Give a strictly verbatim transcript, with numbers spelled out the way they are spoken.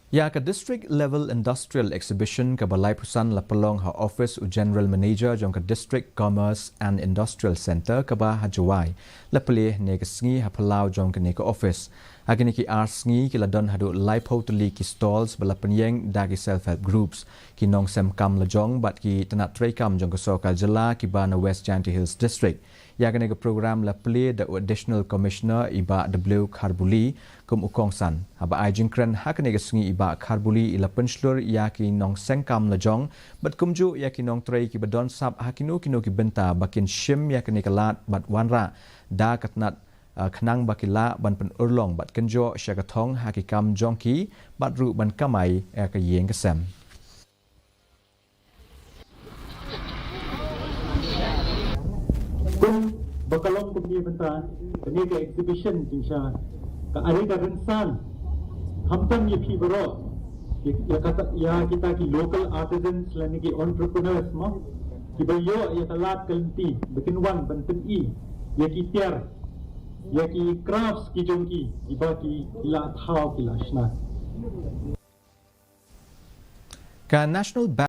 Ïa ka District Level Industrial Exhibition kaba laiphew san la pynlong ha office u General Manager jong ka District Commerce and Industrial Centre kaba ha Jowai, la plie ha kane ka sngi ha phyllaw jong kane ka office. Ha kine ki ar sngi ki la don haduh laiphew tylli ki stalls ba la pynïeng da ki self help groups, ki nongsem kam lajong bad ki tnat treikam jong ka sorkar jylla kiba na West Jaintia Hills District. Ïa kane ka program la plie da u Additional Commissioner i Bah W Kharbuli kum u kongsan. Haba ai jingkren ha kane ka sngi i Bah Kharbuli i la pynshlur ïa ki nongseng kam lajong bad kumjuh ïa ki nongtrei kiba don sap ha kino kino ki bynta ba kin shim ïa kane ka lad bad wanrah da ka tnat, ah, khnang ba ki lah ban pynurlong bad kynjoh sha ka thong ha ki kam jong ki bad ruh ban kamai ïa ka ïing ka sem. Kum ba ka long kumne mynta, kane ka exhibition jingshisha ka ai ka rynsan, khamtam ïa phi baroh, ïa, ïa kata, ïa kita ki local artisans lane ki entrepreneurs mo, kiba ïoh ïa ka lad ka lynti ba kin wan ban pyni ïa ki tiar, ïa ki crafts ki jong ki, kiba ki la thaw ki la shna. Ka National Bank